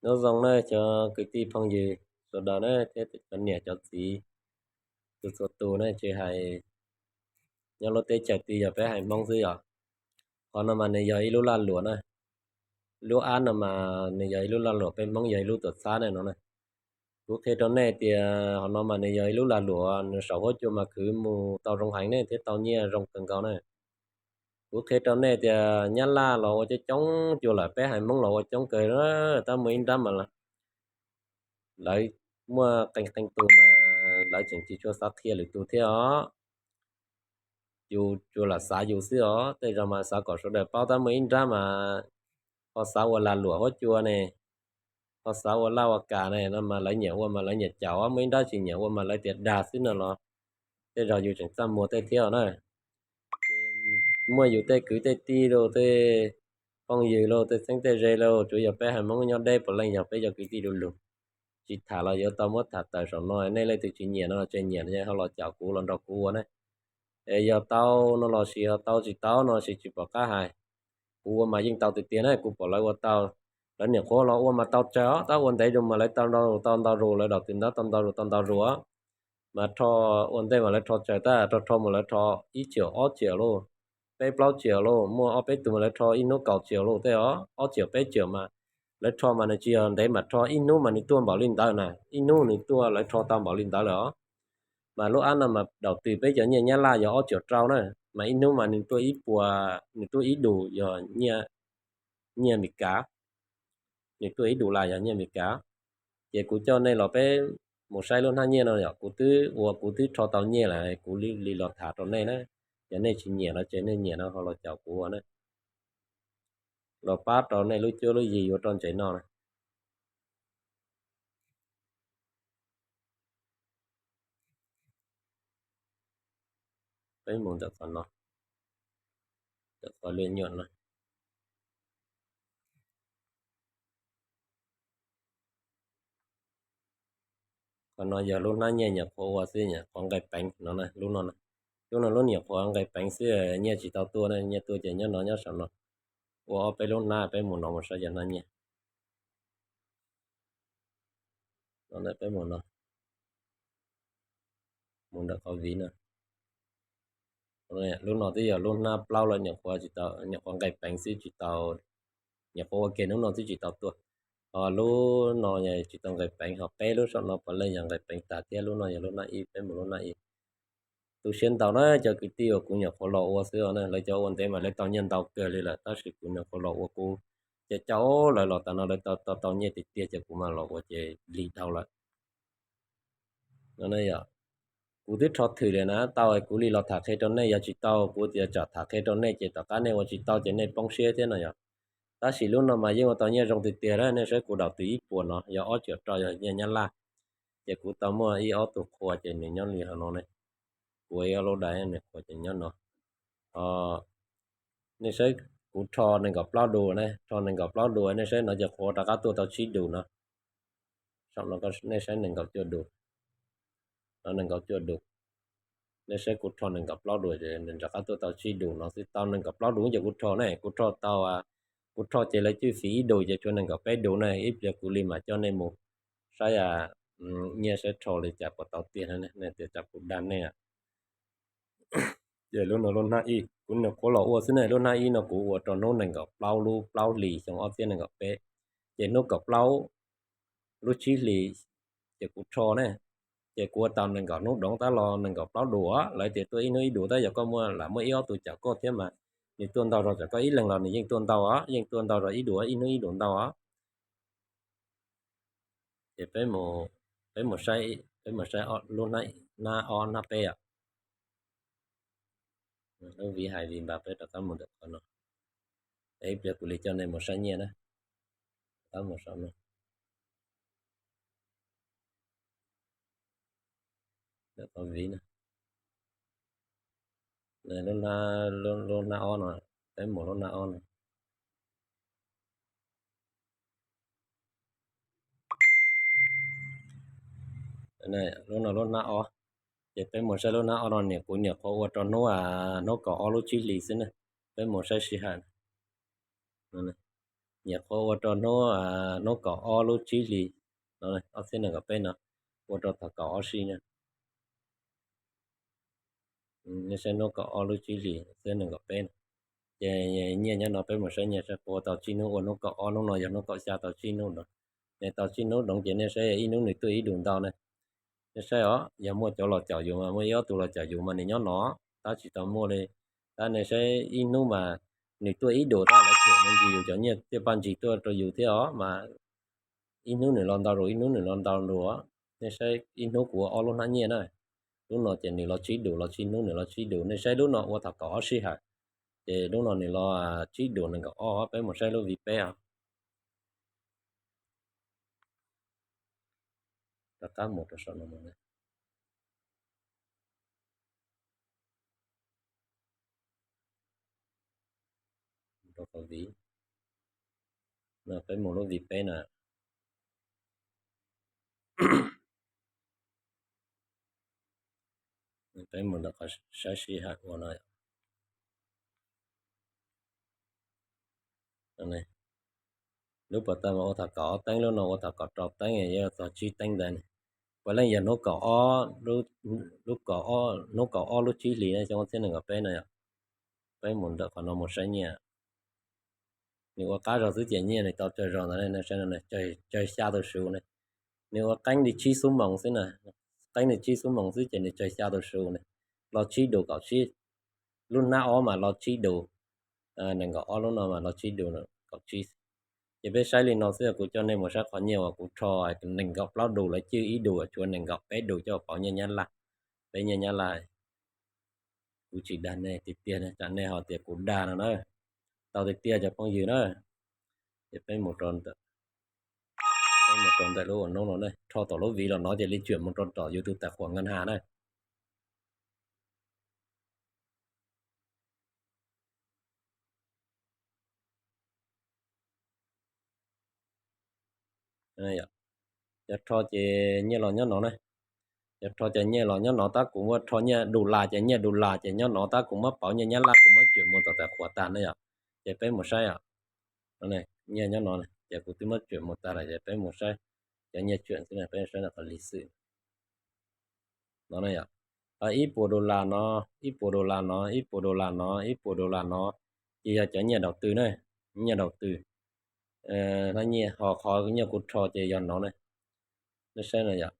Nyob zoo na cov kwv tij phooj ywg sawv daws na thiab cov niam cov txiv txhua txhua tus na, tsis hais nyob lub teb chaws twg yog peb haiv Hmoob xwb yom. Qhov no mas nws yog ib lub lag luam na, lub app no mas nws yog ib lub lag luam, peb Hmoob yog ib lub tuam txhab na no na. Kuv qhia rau nej tias qhov no mas nws yog ib lub lag luam, nws saum huab cua mas khwv mus tau zoo heev ne thiab tau nyiaj zoo kawg nkaus na. Kuv qhia rau nej tias Nyab Laj los ua coob coob cua lawm, peb haiv Hmoob los ua coob kawg, tab muaj ib nrab mas lawv muaj qee qee tus mas lawv tseem tsis tshua xav qhia lwm tus thiab os. Yus tsuas lam xav yus xwb os, tej zaum mas xav kom sawv daws paub, tab muaj ib nrab mas ho xav ua lag luam huab cua ne, ho xav ua laj ua kam ne no mas lawv nyiam ua mas lawv nyiam caum, muaj ib nrab tsis nyiam ua mas lawv tias dag xwb no los tej zaum yus tseem txaj muag tej thiab os na. Muaj yus tej kwv tej tij lauj, tej phooj ywg lauj, tej txheeb tej ze lauj, tsuas yog peb haiv Hmoob nyob deb puav leej yog peb cov kwv tij du lug. Tsis tham los yuav tau muab tham tawm saum no, nej leej twg tsis nyiam no los tseg, nyiam ho los caum kuv los nrog kuv ua na. Es yog tau no los sis ho tau, tsis tau no los sis tsis pom qab hais. Kuv ua mas yeej tau tiag tiag na, kuv pom lawv ua tau. Lawv niam qhuav los ua mas tau tsawg os, tab ua ntev zus mas lawv tau ntau zus tau ntau zus, lawv daus tus ntawv tau ntau zus tau ntau zus os. Mas rho ua ntej mas lawv rho tsawg, tab rho rho mas lawv rho ib tsiaum ob tsiaum lauj, peb plaub tsiaum lauj, muaj ob peb tus mas lawv rho ib hnub kaum tsiaum lauj tej os, ob tsiaum peb tsiaum mas lawv rho mas nws tsis yog ntev mas rho, ib hnub mas nws tuaj npaum li ntawd na, ib hnub nws tuaj lawv rho tau npaum li ntawd lawm os. Mas lub app no mas daum twg peb cov nyiaj Nyab Laj yog ob tsiaum rau na, mas ib hnub mas nws tuaj ib puas, nws tuaj ib dus yog nyiaj Amelikas, nws tuaj ib dus las yog nyiaj Amelikas. Ces kuv coj nej los peb mus saib lub hnab nyiaj no yom, kuv twb ua kuv twb rho tau nyiaj lawm, kuv li los tham rau nej na. Yog nej tsis nyiam los tseg, nej nyiam no ho los caum kuv ua na. Los pab rau nej lub cuab lub yig yuav rau ntsev no na. Peb mus ntawm qhov no, ntawm qhov lwm nyuam no. Qhov no yog lub hnab nyiaj nyuam qhuav ua xwb, nyuam qhuav nqaij peev no, lub no, lub no lub nyuam qhuav nqaij peev xwb, nyiaj tsis tau tuaj na, nyiaj tuaj ces nyob no nyob saum no. Ua ob peb lub hnab peb mus no mus saib cov hnab nyiaj. Peb mus no, mus ntawm qhov viv no. Lub no twb yog lub hnab plaub lawm, nyuam qhuav tsis tau, nyuam qhuav nqaij peev xwb tsis tau, nyuam qhuav ua ke hnub no twb tsis tau tuaj. Ho lub no tsis tau nqaij peev, ho peb lub saum no puav leej yog nqaij peev tas thiab. Lub no yog lub hnab ib, peb mus lub hnab ib. Tu siab ntau na cov kwv tij uas kuv nyuam qhuav los ua xwb os na, lawv cov ua ntev mas lawv tau nyiaj ntau kawg li lawm, tab sis kuv nyuam qhuav los ua kuv ces caum lawv los tas no lawv tau tau nyiaj tiag tiag ces kuv mas los ua ces lig dhau lawm. Kuv twb rho thwm lawm na, tau kuv li los tham qhia rau nej, yog tsis tau kuv tias tsam tham qhia rau nej ces tom qab nej ua tsis tau ces nej poob siab thiab no yom. Tab sis lub no mas yeej ua tau nyiaj zoo tiag tiag na, nej saib kuv daum twg ib puas no yog ob tsiaum rau yog nyiaj Nyab Laj. Ces kuv tau muaj ib ob tug qhua ces nws nyob li hauv no ne. Kuv ib ob lub dais nws qhuav ces nyob no. Nej saib kuv rho nees nkaum plaub dus ne, rho nees nkaum plaub dus nej saib no ces qhuav rov qab tuaj tau tsib dus no. Saum no nej saib nees nkaum cuaj dus, no nees nkaum cuaj dus. Nej saib kuv rho nees nkaum plaub dus ces nws rov qab tuaj tau tsib dus no xwb, tau nees nkaum plaub dus ces kuv rho ne, kuv rho tau, kuv rho ces lawv cwj fim ib dus ces tshuav nees nkaum peb dus ne. Ib pliag kuv li mam coj nej mus saib nyiaj saib rho li cas puas tau tiag, nej tias tsam kuv dag nej. Ces lub no lub hnab ib kuv nyuam qhuav los ua xwb ne, lub hnab ib no kuv ua rau hnub nees nkaum plaub lub plaub hlis xyoo ob txhiab nees nkaum peb, ces hnub kaum plaub lub tsib hlis ces kuv rho ne. Ces kuv ua tau nees nkaum hnub doov tab los nees nkaum plaub dus, lawv tias tuaj ib hnub ib dus tab yog koj muaj lam muaj ib ob tug caum koj thiab mas nws tuaj ntau zog, tsam koj ib leeg los nws yeej tuaj ntau os, yeej tuaj ntau zog ib dus, ib hnub ib dus ntau os. Ces peb mus saib, peb mus saib lub hnab ob hnab peb os. Lub viv hais viv npas peb rov qab mus ntawm qhov no. Ib pliag kuv li coj nej mus saib nyiaj na. Rov qab mus saum no. Ntawm qhov viv na. Lub hnab ob no, peb mus lub hnab ob no. Lub no lub hnab ob, ces peb mus saib lub hnab ob no, niam kuv nyuam qhuav ua rau hnub, hnub kaum ob lub tsib hlis xwb na. Peb mus saib sij hawm. Nyuam qhuav ua rau hnub, hnub kaum ob lub tsib hlis no, ob txhiab nees nkaum peb no, ua rau thaum kaum ob sij no. Nej saib hnub kaum ob lub tsib hlis txhiab nees nkaum peb no. Ces nyiaj nyob no peb mus saib nyiaj saib puas tau tsib hnub, ua hnub kaum ob, hnub no yog hnub kaum xya tau tsib hnub no. Nws tau tsib hnub doov ces nej saib ib hnub nws tuaj ib dum ntau ne. Nej saib os, yog muaj cov los caum yus mas, muaj ib ob tug los caum yus mas nws nyob no, tab tsis tau muaj li. Tab nej saib ib hnub mas nws tuaj ib dum tab lawv tuam me ntsis yus cov nyiaj thiaj paj ntsis tuaj rau yus thiab os mas. Ib hnub nws los ntau dua, ib hnub nws los ntau dua. Nej saib ib hnub kuv ua ob lub hnab nyiaj na. Lub no ces nws los tsib dum, los tsib hnub nws los tsib dum. Nej saib lub no ua thaum kaum ob sij hawm, ces lub no nws los tsib dum nees nkaum ob. Peb mus saib lub vij peb os. Rov qab mus rau saum no, rau qhov vij, peb mus lub vij peb na. Peb mus ntawm qhov saib sij hawm ua no. Lub pas tag mas ua thaum kaum ob teeb, lub no ua thaum kaum rau teeb, yuav txog tsib teeb ntawd. Puav leej yog hnub kaum ob, lub, hnub kaum ob lub tsib hlis na, xyoo ob txhiab nees nkaum peb no yom. Peb mus ntawm qhov no mus saib nyiaj. Nws ua qab zog xwb ces nyiaj nws tau tsawg zog ntawd ne, saib no, tsawg xya tus su ne. Nws ua qeeb li tsib xuab moos xwb na, qeeb li tsib xuab moos xwb ces nws tsawg xya tus su ne. Los tsib dum kaum tsib, lub hnab ob mas los tsib dum, nees nkaum ob lub no mas los tsib dum kaum tsib. Ces peb saib li no xwb, kuv coj nej mus saib qhov nyiaj uas kuv rho nees nkaum plaub dum, lawv cwj ib dum, tshuav nees nkaum peb dum coj pauv nyiaj Nyab Laj. Peb nyiaj Nyab Laj, kuv tsis dag nej tiag tiag, tsam nej ho tias kuv dag no na. Tau tiag tiag cov phooj ywg na. Ces peb mus rau ntawm, peb mus rau ntawm lub ua hnub no ne, rho tom lub vij los no ces li cuam mus rau tom yus tus tais khuam nkaj has na. Yog rho ces nyiaj los nyob no na. Yog rho ces nyiaj los nyob no, tab kuv muab rho nyiaj dus las ces nyiaj dus las ces nyob no, tab kuv muab pauv nyiaj Nyab Laj kuv muab cuam mus tom tais khuam tag ne yom. Ces peb mus saib os. Nyiaj nyob no ces kuv twb muab cuam mus tag lawm ces peb mus saib cov nyiaj cuam xwb, peb saib qhov lig xwm no na yom. Ib puas dus las no, ib puas dus las no, ib puas dus las no, ib puas dus las no, ces yog cov nyiaj daus tw na, nyiaj daus tw. Hnab nyiaj, ho qhov nyiaj kuv rho ces yog no ne. Nej saib no yom,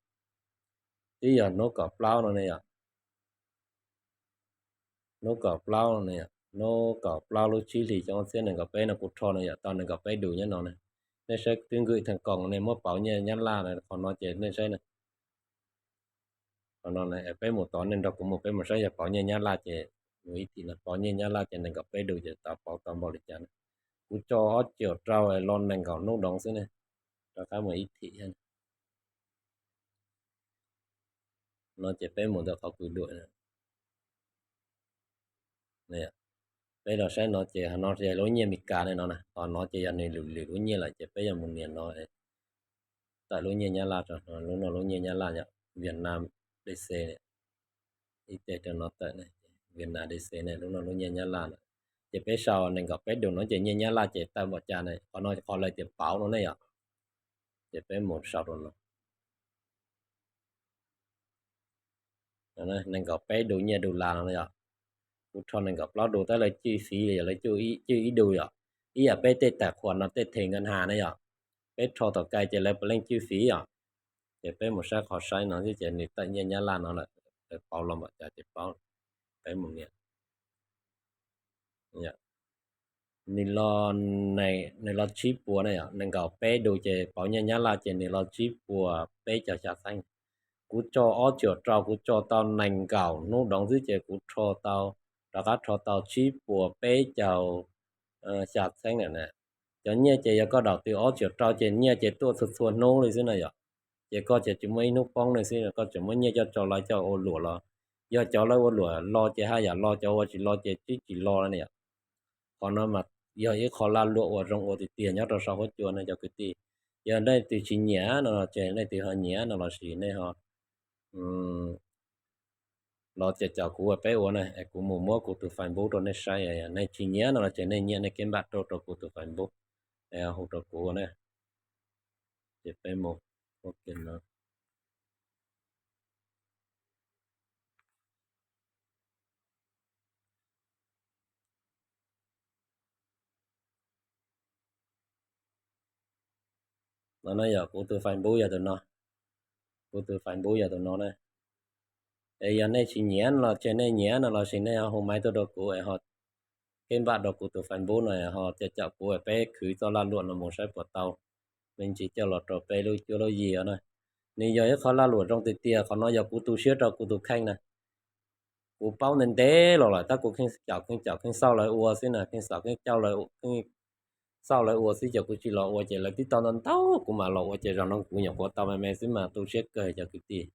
twb yog hnub kaum plaub no ne yom. Hnub kaum plaub no, hnub kaum plaub lub tsib hlis xyoo ob txhiab nees nkaum peb no kuv rho no yom, tau nees nkaum peb dus nyob no ne. Nej saib twb nkw theej koos ne, muab pauv nyiaj Nyab Laj na, qhov no ces nej saib na. Qhov no peb mus tod, nej nrog kuv mus, peb mus saib yog pauv nyiaj Nyab Laj ces mus ib thim no, pauv nyiaj Nyab Laj ces nees nkaum peb dus ces tau pauv tau npaum li cas na. Kuv tso ob caum rau los nees nkaum hnub doov xwb ne, rov qab mus ib thim thiab. No ces peb mus ntawm qhov kws duam. Peb los saib no ces no yog lub nyiaj Meskas ne no, qhov no ces yog nws lwm lwm lub nyiaj lawm ces peb yuav mus nias no tawm lub nyiaj Nyab Laj rau no, lub no lub nyiaj Nyab Laj yom, Vietnam D C. Ib teg rau no tawm, Vietnam D C ne, lub no lub nyiaj Nyab Laj na. Ces peb sau nees nkaum peb dus no ces nyiaj Nyab Laj ces tawm npaum cas ne, qhov no qhov lawv tias pauv no ne yom. Ces peb mus sau rau no. Nees nkaum peb dus nyiaj dus las no yom. Kuv rho nees nkaum plaub dus tab lawv cwj fiv li yom, lawv cwj ib dus yom. Ib yam peb tej tais khuam no tej thej nkaj has ne yom. Peb rho tom kais ces lawv puav leej cwj fiv yom. Ces peb mus saib qhov saib no xwb ces nws tawm nyiaj Nyab Laj no lawm, lawv pauv los npaum cas ces paub. Peb mus nias. Nws los, nws los tsib puas ne yom, nees nkaum peb dus ces pauv nyiaj Nyab Laj ces nws los tsib puas peb caug xya txheeb. Kuv tso ob caum rau, kuv tso tau nees nkaum hnub doov xwb ces kuv rho tau, rov qab rho tau tsib puas peb caug xya txheeb lawm na. Cov nyiaj ces yog koj daus tw ob caum rau ces nyiaj ces tuaj txhua txhua hnub li xwb na yom. Ces koj ces tsis muaj ib hnub poob li xwb, koj tseem muab nyiaj coj tso lawv coj ua luam los, yog cov lawv ua luam los ces haj yam los, cov ua tsis los ces twb tsis los li na yom. Qhov no mas yog ib qho lag luam uas zoo ua tiag tiag nyob rau saum huab cua no cov kwv tij. Yog leej twg tsis nyiam no ces leej twg ho nyiam no los sis nej ho los ces caum kuv ua peb ua na, kuv mus muab kuv tus Facebook rau nej saib. Nej tsis nyiam no los ces nej nyiam nej keb npam rau rau kuv tus Facebook. es hu rau kuv na. Ces peb mus ua ke no. No no yog kuv tus Facebook yog tus no, kuv tus Facebook yog tus no na. Es yog nej tsis nyiam los tseg, nej nyiam no los sis nej ho hu maiv tuaj rau kuv es ho keb npaj rau kuv tus Facebook no ho caum kuv es peb khwv txoj laj luam no mus saib puas tau me ntsis coj los rau peb lub cuab lub yig na. Nws yog ib qho laj luam zoo tiag tiag, qhov no yog kuv tu siab rau kuv tus kheej na. Kuv paub ntev ntev los lawm tab kuv kheej caum kheej caum kheej xauj lawv ua xwb na, kheej xauj kheej caum lawv, kheej xauj lawv ua xwb ces kuv tsis los ua ces lawv twb tau ntau ntau kuv mam los ua ces zaum no kuv nyuam qhuav tau me me xwb mas tu siab kawg cov kwv tij.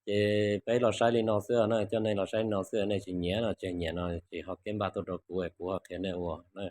Ces peb los saib li no xwb na, coj nej los saib li no xwb, nej tsis nyiam no tseg, nyiam no ces ho keb npaj tuaj rau kuv es kuv ho qhia nej ua na.